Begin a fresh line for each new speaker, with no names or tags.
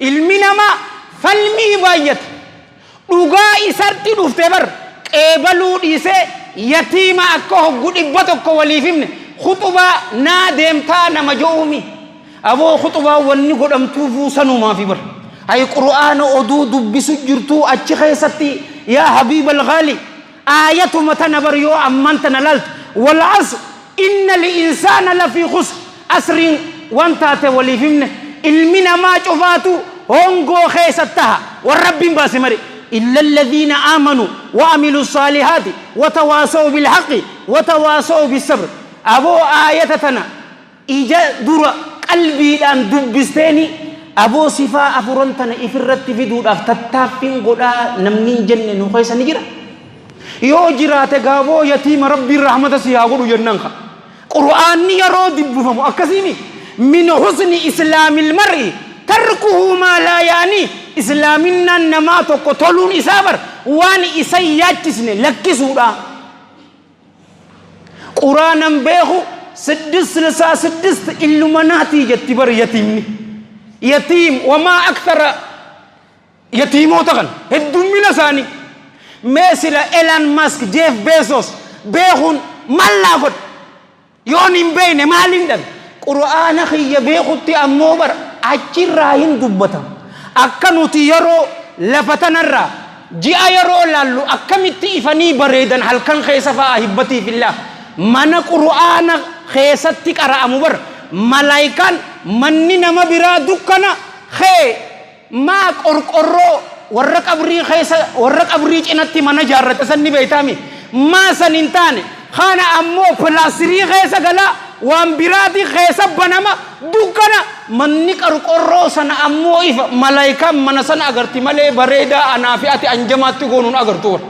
Ilmi namaa falmii baayyata. Dhugaa isartti dhufte bar qeebaluu dhiisee yatiima akka hoggu 100 waliif himne khuxubaa naa deemtaa nama jo'uumi. Aboo khuxubaa wanni godhamtuufuu sanumaafi bar. Hay qur'aana oduu dubbisu jirtuu achi keessatti yaa habiibal ghaali aayatuma tana bar yoo ammaan tana laaltu wal asr inna li-insaana lafii khusr Asriin wan taate waliif himne ilmi namaa cufaatu hongoo keessa taha wan Rabbiin baase male illa alladhiina aamanu wa amilu saalihaati wa tawaasaw bilhaqi wa tawaasaw bissabr aboo aayata tana ija dura qalbiidhaan dubbisteeni aboo sifaa afuran tana ifirratti fiduudhaaf tattaaffiin godhaa namni hin jenne nu keessa ni jira yoo jiraate gaaboo yatiima Rabbiin rahmata si haa godhu jennaan ka Qur'aanni yeroo dubbifamu akkasiimi min husni islaamil mar'i tarkuhu maa laa ya'anii islaaminnaan namaa tokko toluun isaa bar waan isa hin yaachisne lakkisuudha. Quraanan beeku siddist silsaa siddist illumanaatii jetti bar yatiimni. Yatiim wamaa akthara Yatiimoota kana heddummina isaanii mee sila Elon Musk, Jeff Bezos beekuun maal naa godha? Yoon hin beekne maaliin dhabe? Qur'aana kiyya beekutti ammoo bara achirraa hin dubbatama. Akka nuti yeroo lafa tanarraa ji'a yeroo laallu akkamitti ifanii bareedan halkan keessa fa'a ahibbatii fillah. Mana qur'aana keessatti qara'amu bara malaayikaan manni nama biraa dukkana kee Maa qorqorroo warra qabrii keessa warra qabrii cinatti mana jaarrate san ni beeytaami. Maa san hin taane kana ammoo pilaastirii keessa gala waan biraati keessa banama dukkana manni qarqorroo sana ammoo ifa malaayikaan mana sana agarti malee bareedaa anaa fi ati anjamaatti goonuun agartu warra.